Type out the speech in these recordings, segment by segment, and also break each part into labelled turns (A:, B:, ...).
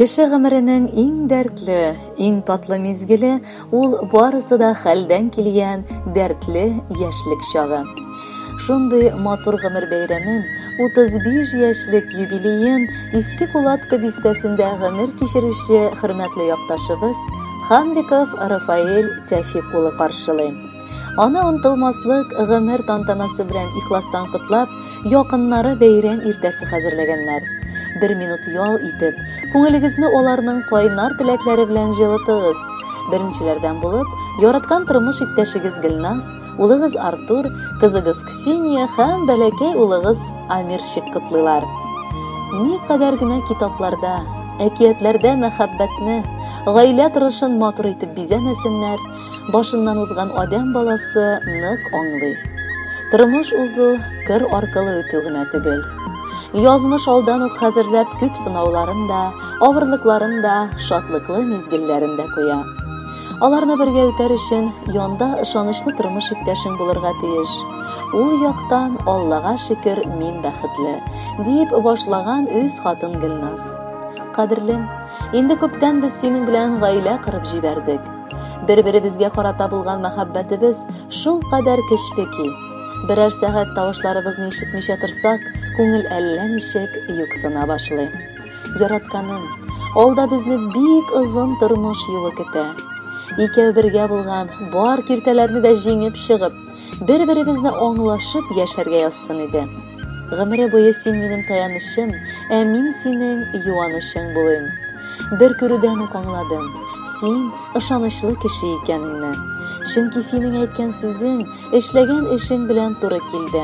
A: Кеше гомеренең иң дәртле, иң татлы мизгеле ул барысы да хәлдән килгән дәртле яшьлек чагы. Шундый матур гомер бәйрәмен, 35 яшьлек юбилеен Иске Кулатка бистәсендә гомер кичерүче хөрмәтле якташыбыз Ханбиков Рафаэль Тәфик улы каршылый. Аны онытылмаслык гомер тантанасы белән ихластан котлап, якыннары бәйрәм иртәсе хәзерләгәннәр. Бер минут ял итеп, күңелегезне аларның кайнар теләкләре белән җылытыгыз. Беренчеләрдән булып, яраткан тормыш иптәшегез Гөлназ, улыгыз Артур, кызыгыз Ксения һәм бәләкәй улыгыз Амирчик котлыйлар. Никадәр генә китапларда, әкиятләрдә мәхәббәтне, гаилә торышын матур итеп бизәмәсеннәр, Башыннан узган адәм баласы нык аңлый. Тормыш узу кыр аркылы үтү генә түгел. Язмыш алдан ук хәзерләп күп сынауларын да, авырлыкларын да, шатлыклы мизгелләрен дә куя. Аларны бергә үтәр өчен янда ышанычлы тормыш иптәшең булырга тиеш. Ул яктан Аллага шөкер, мин бәхетле, дип башлаган үз хатын Гөлназ. Кадерлем, инде күптән без синең белән гаилә корып җибәрдек. Бер-беребезгә карата булган мәхәббәтебез шул кадәр көчле ки, берәр сәгать тавышларыбызны ишетмичә торсак, күңел әллә ничек юксына башлый. Яратканым, алда безне бик озын тормыш юлы көтә. Икәү бергә булган бар киртәләрне дә җиңеп чыгып, бер-беребезне аңлашып яшәргә язсын иде. Гомере буе син минем таянычым, ә мин синең юанычың булыйм. Бер күрүдән үк аңладым, син ышанычлы кеше икәнеңне. Чөнки синең әйткән сүзең, эшләгән эшең белән туры килде.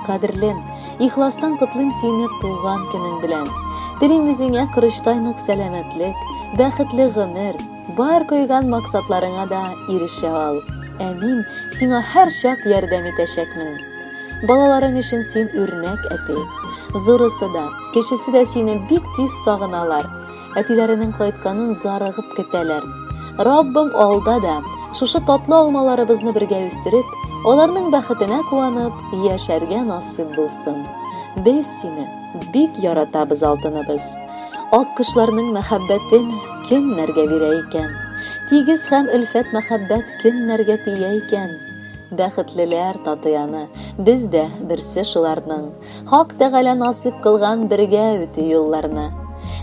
A: Кадерлем, ихластан котлыйм сине туган көнең белән. Телим үзеңә корычтай нык сәламәтлек, бәхетле гомер, бар куйган максатларыңа да ирешә ал. Ә мин сиңа һәрчак ярдәм итәчәкмен. Балаларың өчен син үрнәк әти. Зурысы да, кечесе дә сине бик тиз сагыналар. Әтиләренең кайтканын зарыгып көтәләр. Раббым алда да шушы татлы алмаларыбызны бергә үстереп, аларның бәхетенә куанып, яшәргә насыйп булсын. Без сине бик яратабыз, алтыныбыз. Ак кошларның мәхәббәтен кемнәргә бирә икән? Тигез һәм өлфәт мәхәббәт кемнәргә тия икән? Бәхетлеләр татый аны, без дә берсе шуларның. Хак Тәгалә насыйп кылган бергә үтү юлларны.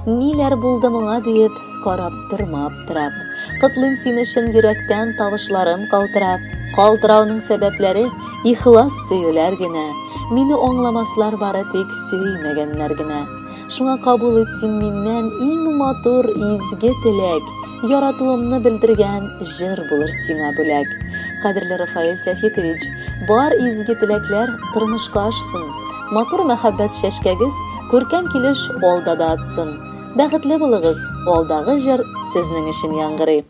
A: Ниләр булды моңа диеп, карап торма аптырап. Котлыйм сине чын йөрәктән тавышларым калтырап. Калтырауның сәбәпләре ихлас сөюләр генә. Мине аңламаслар бары тик сөймәгәннәр генә. Шуңа кабул ит син миннән иң матур изге теләк, яратуымны белдергән җыр булыр сиңа бүләк. Кадерле Рафаэль Тәфикович, бар изге теләкләр тормышка ашсын. Матур мәхәббәт чәчкәгез күркәм килеш алда да атсын. Бәхетле булыгыз, алдагы җыр сезнең өчен яңгырый.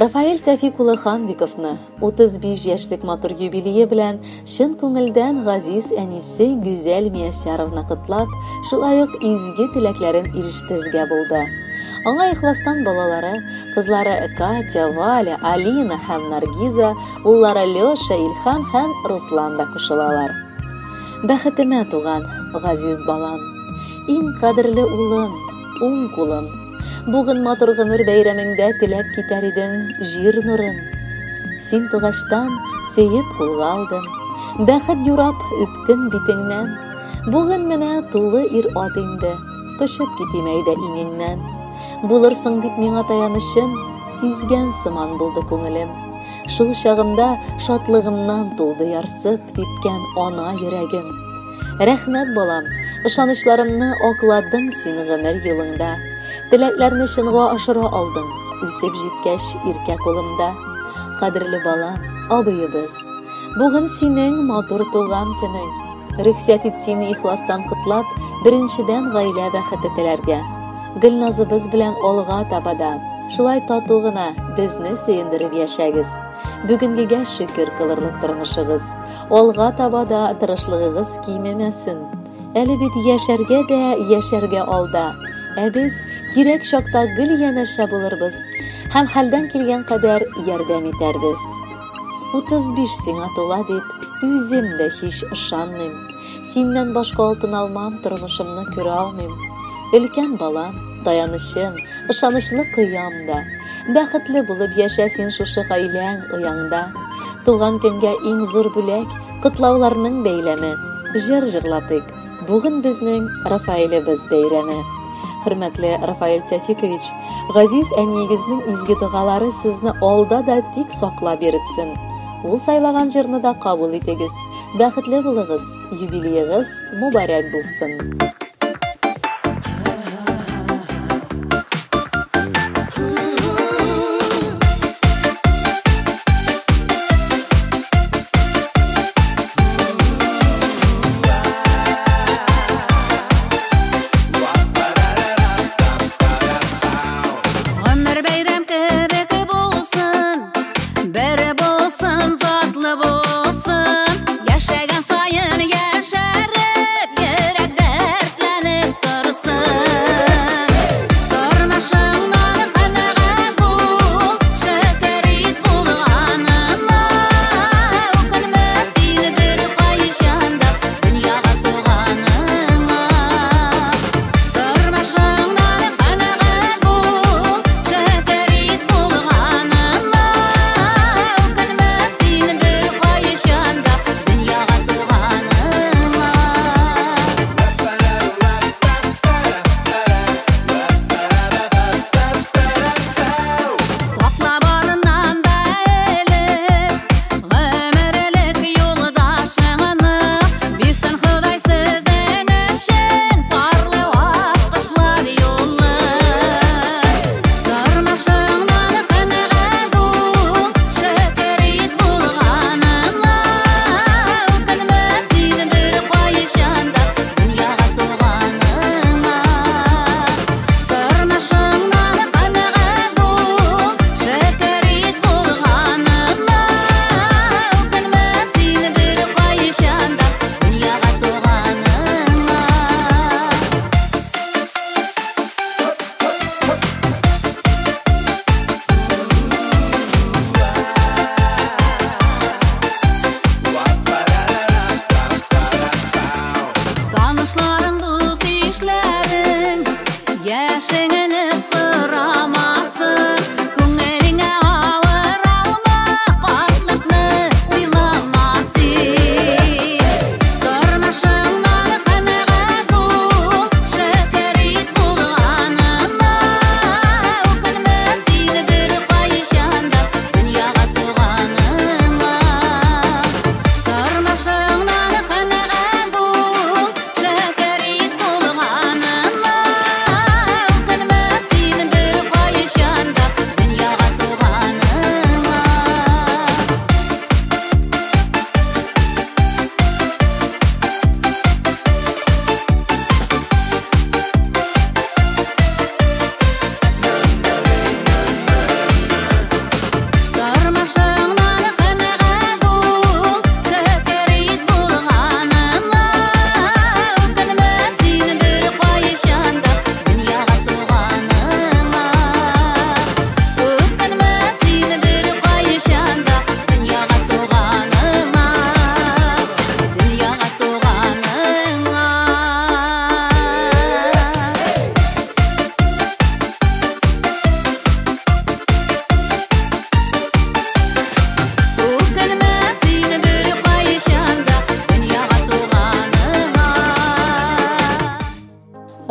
A: Рафаэль Тәфик улы Ханбиковны 35 яшьлек матур юбилее белән чын күңелдән газиз әнисе Гүзәл Миясяровна котлап, шулай ук изге теләкләрен ирештерергә булды. Аңа ихластан балалары, кызлары Катя, Валя, Алина һәм Наргиза, уллары Леша, Илһам һәм Руслан да кушылалар. Бәхетемә туган, газиз балам, иң кадерле улым, уң кулым. Бүген матур гомер бәйрәмеңдә теләп китәр идем җир нурын. Син тугачтан сөеп кулга алдым, бәхет юрап үптем битеңнән. Бүген менә тулы ир-ат инде, кочып китим әйдә иңеңнән. Булырсың дип миңа таянычым, сизгән сыман булды күңелем. Шул чагымда шатлыгымнан тулды ярсып типкән ана йөрәгем. Рәхмәт, балам, ышанычларымны акладың син гомер юлыңда. Теләкләрне чынга ашыра алдың, үсеп җиткәч иркә кулымда. Кадерле балам, абыебыз, бүген синең матур туган көнең. Рөхсәт ит сине ихластан котлап, беренчедән гаилә бәхете теләргә. Гөлназыбыз белән алга таба да, шулай тату гына безне сөендереп яшәгез. Бүгенгегә шөкер кылырлык тормышыгыз. Алга таба да тырышлыгыгыз кимемәсен. Әле бит яшәргә дә яшәргә алда. Ә без кирәк чакта гел янәшә булырбыз һәм хәлдән килгән кадәр ярдәм итәрбез. 35 сиңа тула дип, үзем дә һич ышанмыйм. Синнән башка алтын алмам, тормышымны күрә алмыйм. Өлкән балам, таянычым, ышанычлы кыям да. Бәхетле булып яшә син шушы гаиләң ояңда. Туган көнгә иң зур бүләк, котлауларның бәйләме. Җыр җырлатыйк. Бүген безнең Рафаэлебез бәйрәме. Хөрмәтле Рафаэль Тәфикович, газиз әниегезнең изге догалары сезне алда да тик саклап йөртсен. Ул сайлаган җырны да кабул итегез. Бәхетле булыгыз, юбилеегыз мубарәк булсын.
B: Гомер бәйрәм кебек булсын, бер булсын, затлы булсын. Яшәгән саен яшәреп, йөрәк дәртләнсен.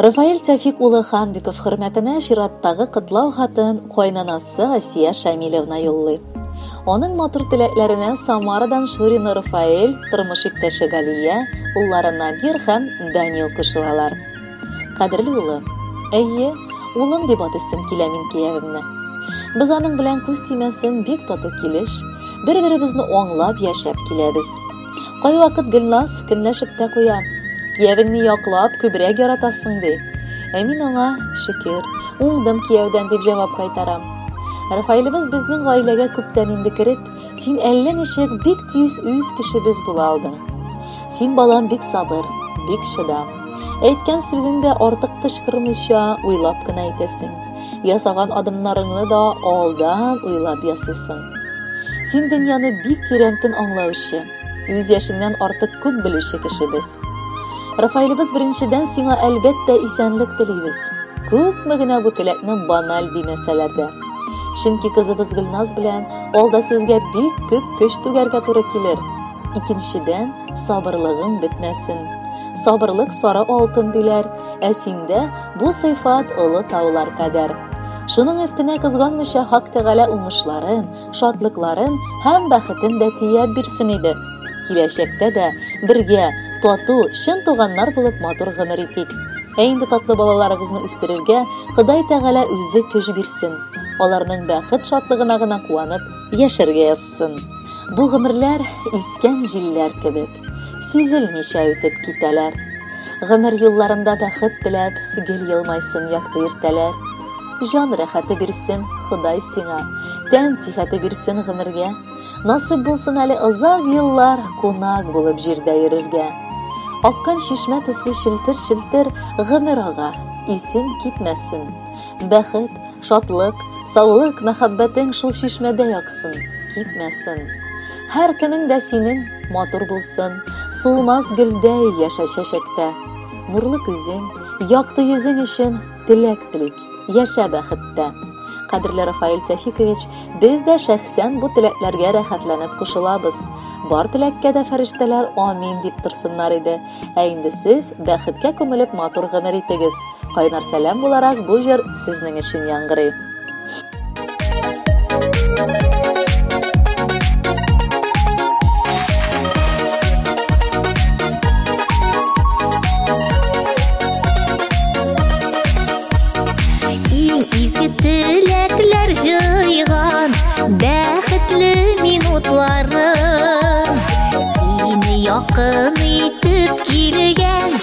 A: Рафаэль Тәфик улы Ханбиков хөрмәтенә чираттагы котлау хатын кайнанасы Асия Шамилевна юллый. Аның матур теләкләренә Самарадан Шурина Рафаэль, тормыш иптәше Галия, уллары Надир һәм Данил кушылалар. Кадерле улым, әйе, улым дип атыйсым килә мин киявемне. Без аның белән күз тимәсен бик тату килеш, бер-беребезне аңлап яшәп киләбез. Кайвакыт Гөлназ көнләшеп тә куя. Киявеңне яклап, күбрәк яратасың, ди. Ә мин аңа, шөкер, уңдым кияүдән, дип җавап кайтарам. Рафаэлебез безнең гаиләгә күптән инде кереп, син әллә ничек бик тиз үз кешебез була алдың. Син, балам, бик сабыр, бик чыдам. Әйткән сүзең дә артык кычкырмыйча, уйлап кына әйтәсең. Ясаган адымнарыңны да алдан уйлап ясыйсың. Син дөньяны бик тирәнтен аңлаучы, үз яшеңнән артык күп белүче кешебез. Рафаэлебез, беренчедән сиңа әлбәттә исәнлек телибез. Күпме генә бу теләкне баналь димәсәләр дә. Чөнки кызыбыз Гөлназ белән алда сезгә бик күп көч түгәргә туры килер. Икенчедән, сабырлыгың бетмәсен. Сабырлык сары алтын диләр, ә синдә бу сыйфат олы таулар кадәр. Шуның өстенә кызганмыйча Хак Тәгалә уңышларын, шатлыкларын һәм бәхетен дә төяп бирсен иде. Киләчәктә дә бергә, тату, чын туганнар булып матур гомер итик. Ә инде татлы балаларыгызны үстерергә Ходай Тәгалә үзе көч бирсен. Аларның бәхет шатлыгына гына куанып яшәргә язсын. Бу гомерләр искән җилләр кебек, сизелмичә үтеп китәләр. Гомер юлларында бәхет теләп, гел елмайсын якты иртәләр. Җан рәхәте бирсен Ходай сиңа, тән сихәте бирсен гомергә. Насыйп булсын әле озак еллар кунак булып җирдә йөрергә. Аккан чишмә төсле челтер-челтер гомер ага, исең китмәсен. Бәхет, шатлык, саулык, мәхәббәтең шул чишмәдәй аксын, кипмәсен. Һәр көнең дә синең матур булсын, сулмас гөлдәй яшә чәчәктә. Нурлы күзең, якты йөзең өчен теләк телик, яшә бәхеттә. Кадерле Рафаэль Тәфикович, без дә шәхсән бу теләкләргә рәхәтләнеп кушылабыз. Бар теләккә дә фәрештәләр амин дип торсыннар иде. Ә инде сез бәхеткә күмелеп матур гомер итегез. Кайнар сәлам буларак бу җыр сезнең өчен яңгырый.
B: Иң изге теләкләр җыйган бәхетле минутларым. Сине якын итеп килгән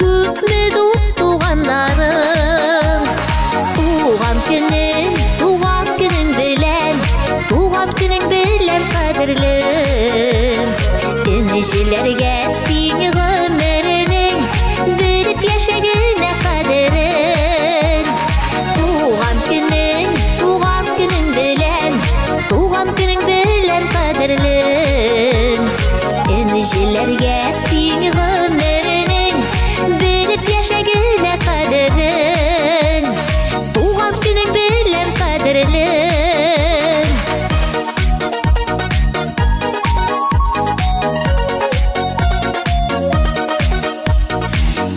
B: күпме дус туганнарым. Туган көнең, туган көнең белән, туган көнең белән кадерлем. Энҗеләргә тиң гомеренең белеп яшәгенә кадерен. Туган көнең, туган көнең белән, туган көнең белән кадерлем. Энҗеләргә тиң гомеренең белеп яшәгенә кадерен. Туган көнең белән кадерлем.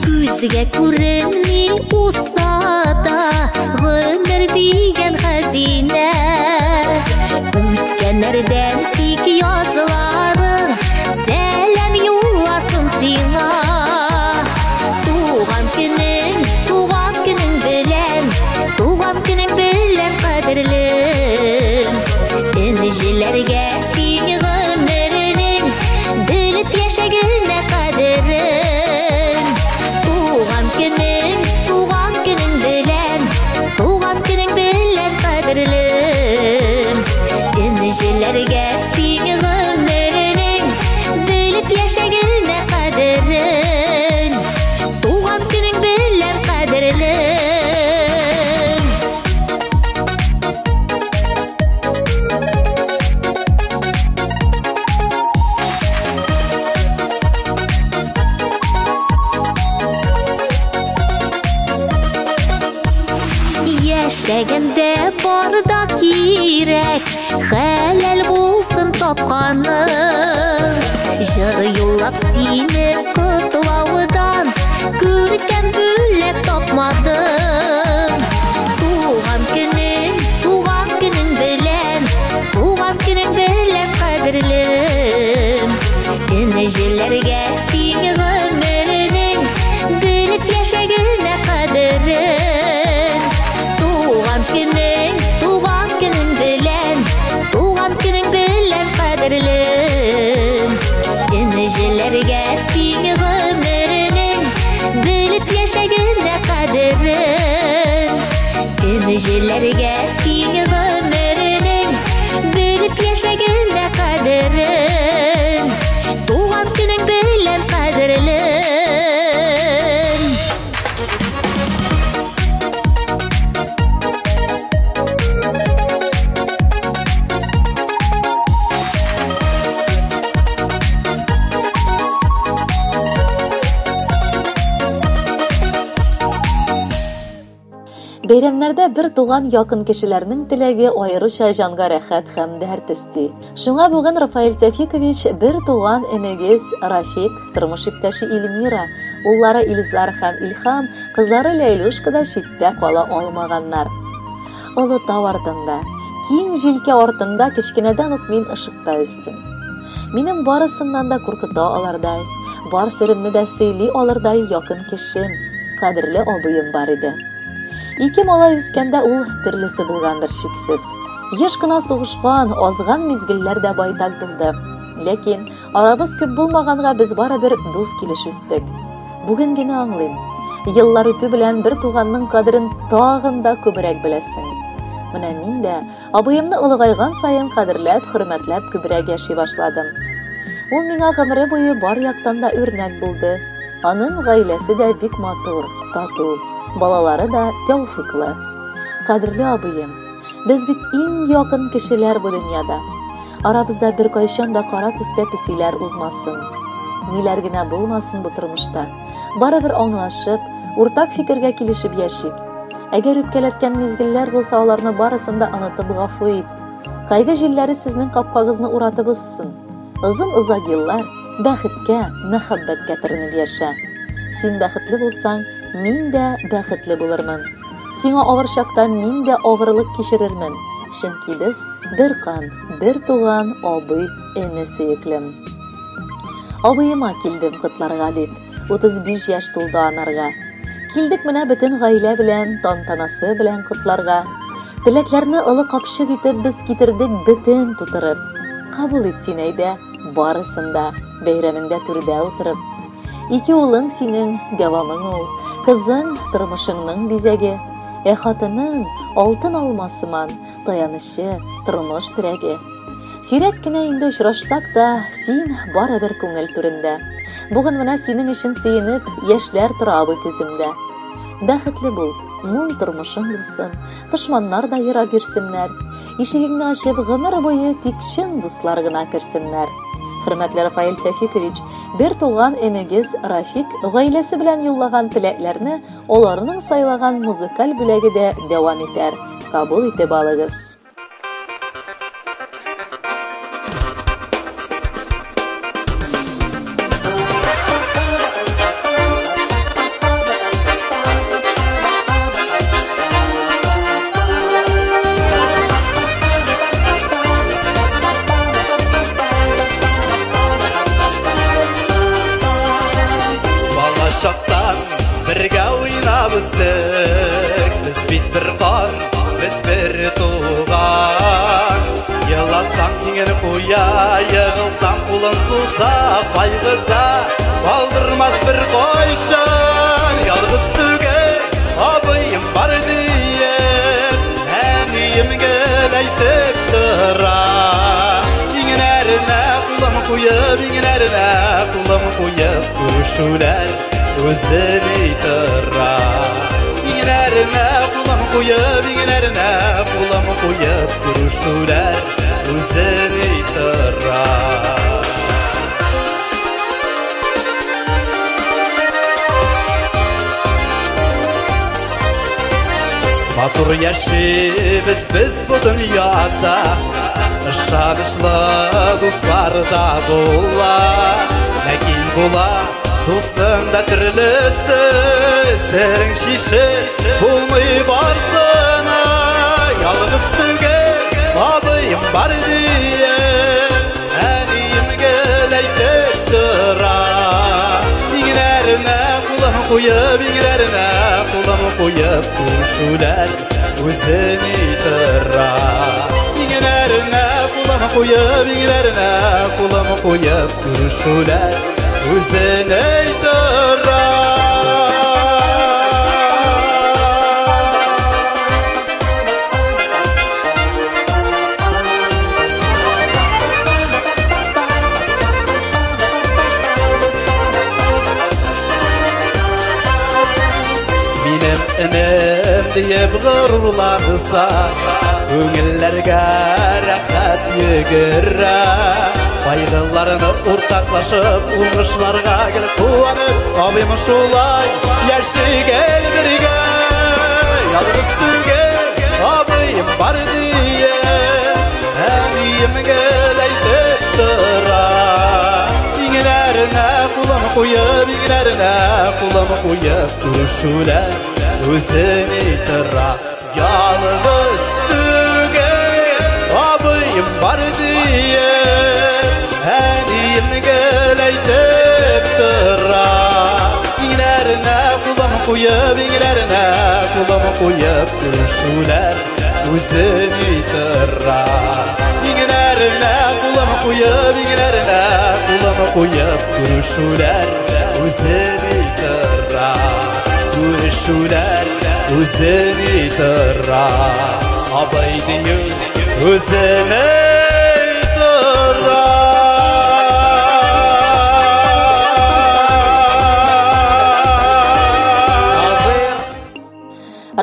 B: Күзгә күренми уса да гомер дигән хәзинә. Үткәннәрдән тик язларың сәлам юлласын сиңа. Туган көнең, туган көнең белән, туган көнең белән кадерлем. Энҗеләргә тиң гомеренең белеп яшәгенә кадерен. Туган көнең, туган көнең белән, туган көнең белән кадерлем. Энҗеләргә тиң гомеренең белеп яшәгенә кадерен. Туган көнең белән кадерлем. Яшәгәндә бар да кирәк, хәләл булсын тапканың. Җыр юллап сине котлаудан күркәм бүләк тапканың. тумадың. Туган көнең, туган көнең белән, туган көнең белән, кадерлем. Энҗеләргә тиң гомеренең, белеп яшәгенә кадерен. Туган көнең, туган көнең белән, туган көнең белән, кадерлем. Энҗеләргә тиң гомеренең, белеп яшәгенә кадерен. Энҗеләргә тиң гомеренең, белеп яшәгенә кадерен. Туган көнең белән, кадерлем.
A: Бәйрәмнәрдә бер туган якын кешеләрнең теләге аеруча җанга рәхәт һәм дәрт өсти. Шуңа бүген Рафаэль Тәфикович бер туган энегез Рафик, тормыш иптәше Эльмира, уллары Илзар һәм Илһам, кызлары Ләйлүшка да читтә кала алмаганнар. Олы тау артында, киң җилкә артында кечкенәдән үк мин ышыкта үстем. Минем барысыннан да куркыта алардай, бар серемне дә сөйли алырдай якын кешем, кадерле абыем бар иде. Ике малай үскәндә ул төрлесе булгандыр шиксез. Еш кына сугышкан, азган мизгелләр дә байтак булды. Ләкин арабыз күп булмаганга без барыбер дус килеш үстек. Бүген генә аңлыйм. Еллар үтү белән бер туганның кадерен тагын да күбрәк беләсең. Менә мин дә абыемны олыгайган саен кадерләп, хөрмәтләп күбрәк яши башладым. Ул миңа гомере буе бар яктан да үрнәк булды. Аның гаиләсе дә бик матур, тату, балалары да тәүфиклы. Кадерле абыем, без бит иң якын кешеләр бу дөньяда. Арабызда беркайчан да кара төстә песиләр узмасын. Ниләр генә булмасын бу тормышта. Барыбер аңлашып, уртак фикергә килешеп яшик. Әгәр үпкәләткән мизгелләр булса, аларны барысын да онытып гафу ит. Кайгы җилләре сезнең капкагызны уратып узсын. Озын-озак еллар бәхеткә, мәхәббәткә төренеп яшә. Син бәхетле булсаң, мин дә бәхетле булырмын. Сиңа авыр чакта мин дә авырлык кичерермен. Чөнки без бер кан, бер туган абый, эне сөеклем. Абыема килдем котларга дип, 35 яшь тулды анарга. Килдек менә бөтен гаилә белән, тантанасы белән котларга. Теләкләрне олы капчык итеп без китердек бөтен тутырып. Кабул ит син әйдә, барысын да, бәйрәмеңдә түрдә утырып. Ике улың синең, дәвамың ул, кызың тормышыңның бизәге. Ә хатының алтын алма сыман, таянычы, тормыш терәге. Сирәк кенә инде очрашсак та, син барыбер күңел түрендә. Бүген менә синең өчен сөенеп, яшьләр тора абый күземдә. Бәхетле бул, мул тормышың булсын, дошманнар да ерак йөрсеннәр. Ишегеңне ачып, гомер буе тик чын дуслар гына керсеннәр. Хөрмәтле Рафаэль Тәфикович, бер туган энегез Рафик гаиләсе белән юллаган теләкләрне аларның сайлаган музыкаль бүләге дә дәвам итәр. Кабул итеп алыгыз.
C: Бала чактан бергә уйнап үстек, без бит бер кан, без бер туган. Еласаң иңен куя, егылсаң кулын суза, кайгыда калдырмас бер кайчан. Ялгыз түгел, абыем бар диеп, әнием гел әйтеп тора. Иңнәренә кулым куеп, иңнәренә кулым куеп, күрешүләр үзе ни тора. Иңнәренә кулым куеп, иңнәренә кулым куеп, күрешүләр үзе ни тора. Матур яшибез без бу дөньяда, ышанычлы дуслар да була. Ләкин була дусның да төрлесе, Серең шишеп булмый барсына. Ялгыз түгел, абыем бар диеп, әнием гел әйтеп тора. Иңнәренә кулым куеп, иңнәренә кулым куеп, күрешүләр үзе ни тора. Иңнәренә кулым куеп, иңнәренә кулым куеп, күрешүләр үзе ни тора. Минем энем диеп горурланса, күңелләргә рәхәт йөгерә. Кайгыларны уртаклашып, уңышларга гел куанып, абыем шулай яши гел бергә. Ялгыз түгел, абыем бар диеп, әнием гел әйтеп тора. Иңнәренә кулым куеп, иңнәренә кулым куеп, күрешүләр үзе ни тора. Ялгыз түгел, абыем бар диеп, әнием гел әйтеп тора. Иңнәренә кулым куеп, иңнәренә кулым куеп, күрешүләр үзе ни тора. Иңнәренә кулым куеп, иңнәренә кулым куеп, күрешүләр үзе ни тора. Күрешүләр үзе ни тора. Абый дию үзе ни тора.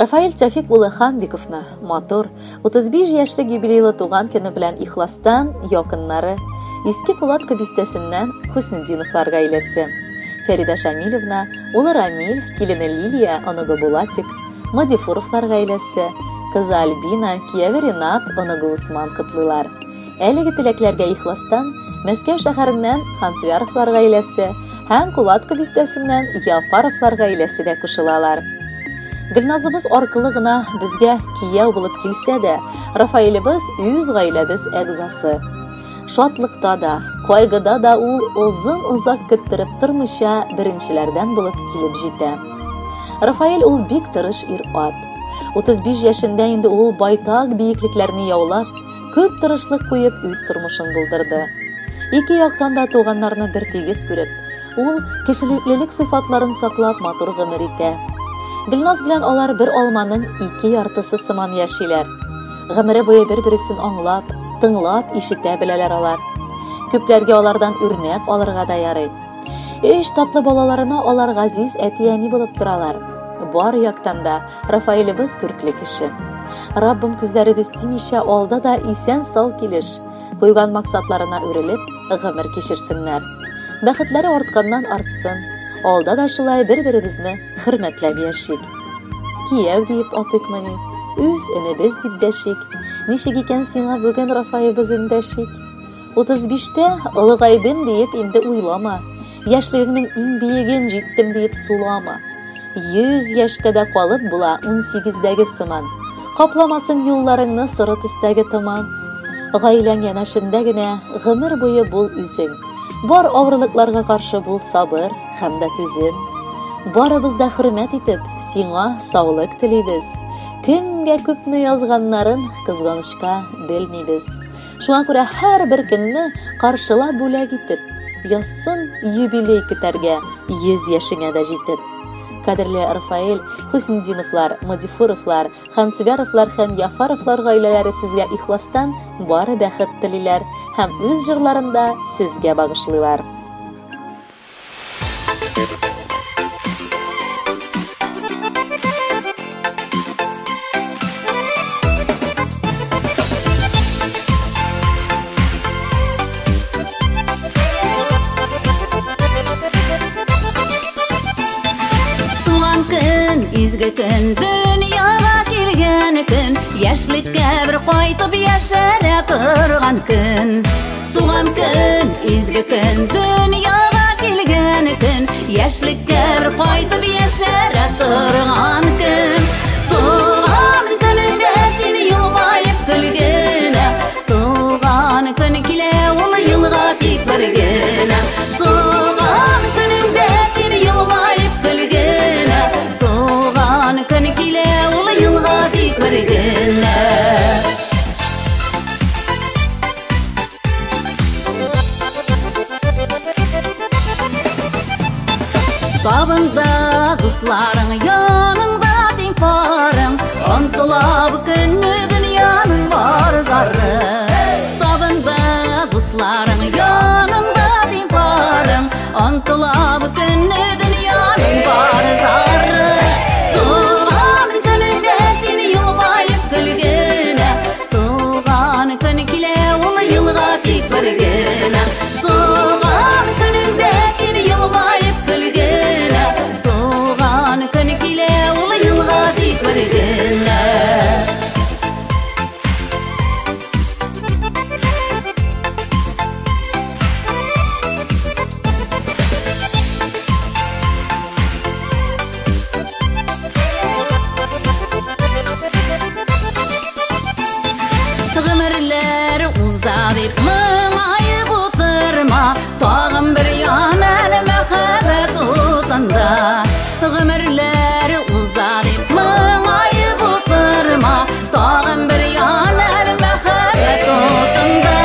A: Рафаэль Тәфик улы Ханбиковны матур 35 яшьлек юбилейлы туган көне белән ихластан якыннары Иске Кулатка бистәсеннән Хөснетдиновлар гаиләсе, Фәрида Шамилевна, улы Рамиль, килене Лилия, оныгы Булатик, Мадифуровлар гаиләсе, кызы Альбина, кияве Ренат, оныгы Усман котлыйлар. Әлеге теләкләргә ихластан Мәскәү шәһәреннән Хансвяровлар гаиләсе һәм Кулатка бистәсеннән Яфаровлар гаиләсе дә кушылалар. Гөлназыбыз аркылы гына безгә кияү булып килсә дә, Рафаэлебез үз гаиләбез әгъзасы. Шатлыкта да, кайгыда да ул озын-озак көттереп тормыйча беренчеләрдән булып килеп җитә. Рафаэль ул бик тырыш ир-ат. 35 яшендә инде ул байтак биеклекләрне яулап, күп тырышлык куеп үз тормышын булдырды. Ике яктан да туганнарны бер тигез күреп, ул кешелеклелек сыйфатларын саклап матур гомер итә. Гөлназ белән алар бер алманың ике яртысы сыман яшиләр. Гомере буе бер-берсен аңлап, тыңлап ишетә беләләр алар. Күпләргә алардан үрнәк алырга да ярый. Өч татлы балаларына алар газиз әти-әни булып торалар. Бар яктан да Рафаэлебез күркле кеше. Раббым күзләребез тимичә алда да исән-сау килеш, куйган максатларына үрелеп, гомер кичерсеннәр. Бәхетләре артканнан артсын. Алда да шулай бер-беребезне хөрмәтләп яшик. Кияү диеп атыйкмыни, үз энебез дип дәшик. Ничек икән сиңа бүген Рафаебыз эндәшик? 35-тә олыгайдым диеп инде уйлама. Яшьлегеңнең иң биеген җиттем диеп сулама. 100 яшькә дә калып була 18-дәге сыман. Капламасын юлларыңны соры төстәге томан. Гаиләң янәшендә генә гомер буе бул үзең. Бар авырлыкларга каршы бул сабыр һәм дә түзем. Барыбыз да хөрмәт итеп, сиңа саулык телибез. Кемгә күпме язганнарын кызганычка белмибез. Шуңа күрә һәрбер көнне каршыла бүләк итеп, язсын юбилей көтәргә 100 яшеңә дә җитеп. Кадерле Рафаэль, Хөснетдиновлар, Мадифуровлар, Хансвяровлар һәм Яфаровлар гаиләләре сезгә ихластан бары бәхет телиләр һәм үз җырларында сезгә багышлыйлар.
B: Туган көн, изге көн, дөньяга килгән көн, яшьлеккә бер кайтып яшәрә торган көн. Туган көн, изге көн, дөньяга килгән көн, Яшьлеккә бер кайтып яшәрә торган көн. Туган көнеңдә син елмаеп көлгенә, туган көн килә ул елга тик бер генә. Туган көнеңдә син елмаеп көлгенә, туган көн килә ул елга тик бер генә. Табында дусларың, яныңда тиң парың, онтыла бу көнне дөньяның бар зары. Табында дусларың, яныңда тиң парың, онтыла бу көнне дөньяның бар зары. Туган көнеңдә син елмаеп көлгенә, туган көн килә ул елга тик бер генә. Туган көнеңдә син елмаеп көлгенә, туган көн килә ул елга тик бер генә. Гомерләр уза дип моңаеп утырма, тагын бер янар мәхәббәт утында. Гомерләр уза дип моңаеп утырма, тагын бер янар мәхәббәт утында.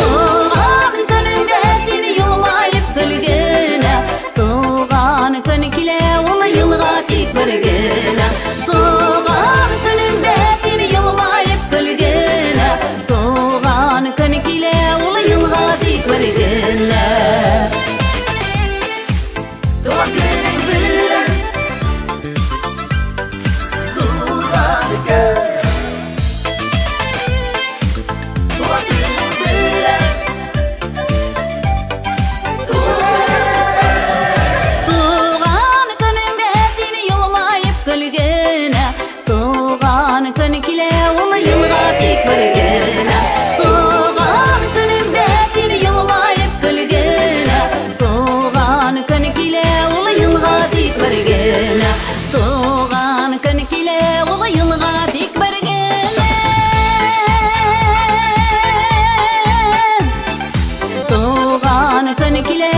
B: Туган көнеңдә син елмаеп көлгенә, туган көн килә ул елга тик бер генә. Туган көнеңдә син елмаеп көлгенә, туган көн килә ул елга тик бер генә.
C: Туган көнең белән, туган көн. Туган көнең белән,
B: Туган көнеңдә син елмаеп көлгенә, туган көн килә ул елга тик бер генә. Туган көнеңдә син елмаеп көлгенә, туган көн килә ул елга тик бер генә. Туган көн килә ул елга тик бер генә. Туган көн килә